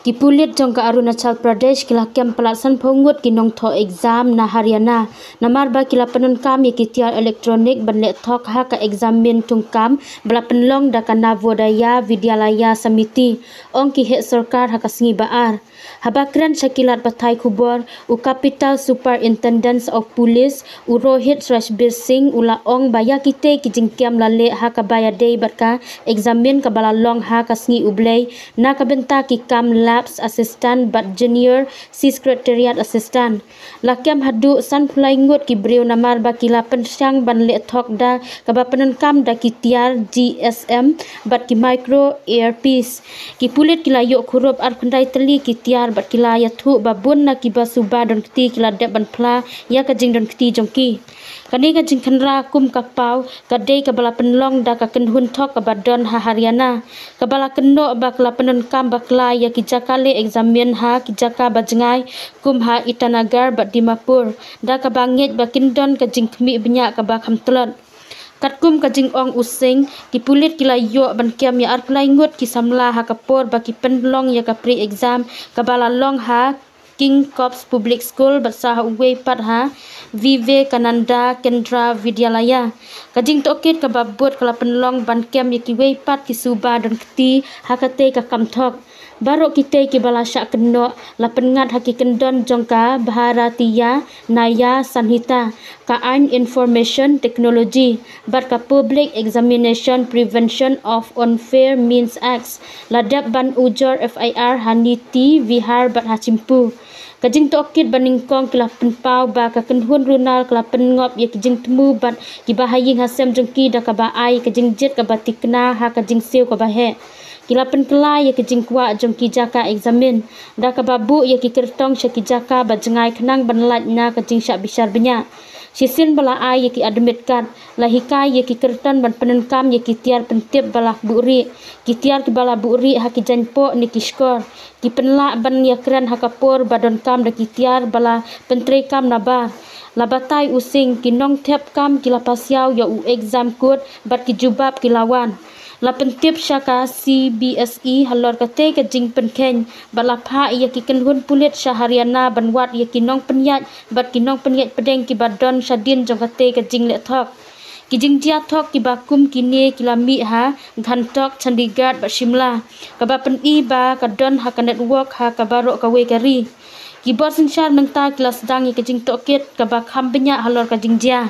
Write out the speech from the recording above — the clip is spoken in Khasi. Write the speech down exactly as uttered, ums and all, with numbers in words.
Ki pulit jong ka Arunachal Pradesh ki la kem palat sanphew ngut ki nongthoh exam na Haryana namar ba ki la pyndonkam ïa ki tiar electronic ban leh thok ha ka exam thungkam ba la pynlong da ka Navodaya Vidyalaya Samiti, ong ki heh sorkar ha ka sngi Ba-ar. Haba kren sha ki lad pathai khubor, u Capital Superintendent of Police, u Rohit Rajbir Singh, u la ong ba ïa kitei ki jingkem la leh ha kaba ïadei bad ka exam kaba la long ha ka sngi U Blei na ka bynta ki kam Labs Assistant bad Junior Secretariat Assistant. La kem haduh sanphew lai ngut ki briew namar ba ki la pynshang ban leh thok da kaba pyndonkam da ki tiar G S M bad ki micro earpiece. Ki pulit ki la ïoh kurup arphew khyndai tylli ki tiar bad ki la ïathuh ba bun na kiba suba don kti ki la dep ban phla ïa ka jingdon kti jong ki. Kane ka jingkhynra kum ka paw ka dei kaba la pynlong da ka kynhun thok kaba don ha Haryana, kaba la kynnoh ba ka la pyndonkam bakla ïa ki jaka leh exam ha ki jaka ba jngai kum ha Itanagar bad Dimapur, da kaba ngeit ba kin don ka jingkhmih bniah kaba kham tlot. Katkum ka jingong u Singh, ki pulit ki la ïoh ban kem ïa arphew lai ngut ki samla ha ka por ba ki pynlong ïa ka pre-exam kaba la long ha King Cops Public School bad sa ha uwei pat ha Vivekananda Kendra Vidyalaya. Ka jingtohkit kaba bud ka la pynlong ban kem ïa kiwei pat ki suba don kti ha katei ka kam thok. Baroh kitei kiba la shah kynnoh la pynngat ha ki kyndon jong ka Bharatiya Nyaya Sanhita, ka aiñ Information Technology bad ka Public Examination Prevention of Unfair Means Act. La dep ban ujor F I R ha Niti Vihar bad ha Chimpu. Ka jingtohkit ba nyngkong ki la pynpaw ba ka kynhun runar ka la pynngop ïa ki jingthmu bad kiba ha ïing ha sem jong ki da kaba ai ka jingjied kaba tikna ha ka jingsiew kaba heh. Ki la pynkylla ïa ka jingkwah jong ki jaka exam da kaba buh ïa ki kyrtong sha ki jaka ba jngai khnang ban lait na ka jingshah bishar bniah. Shisien ba la ai ïa ki admit card, la hikai ïa ki kyrtong ban pyndonkam ïa ki tiar pyntip ba la buhrieh, ki tiar kiba la buhrieh ha ki jaiñpoh ne ki shkor. Ki pynlah ban ïakren ha ka por ba donkam da ki tiar ba la pyntreikam nabar. La batai u Singh, ki nongthep kam ki la pasiaw ïa u exam code bad ki jubab ki la wan. La pyntip sha ka C B S E halor katei ka jingpynkheiñ bad la phah ïa ki kynhun pulit sha Haryana ban wad ïa ki nongpynïaid bad ki nongpynïaid pdeng kiba don shadien jong katei ka jingleh thok. Ki jingjia thok kiba kum kine ki la mih ha Gangtok, Chandigarh bad Shimla, kaba pyni ba ka don ha ka network ha ka baroh kawei ka ri. Ki bor synshar mynta ki la sdang ïa ka jingtohkit kaba kham bniah halor ka jingjia.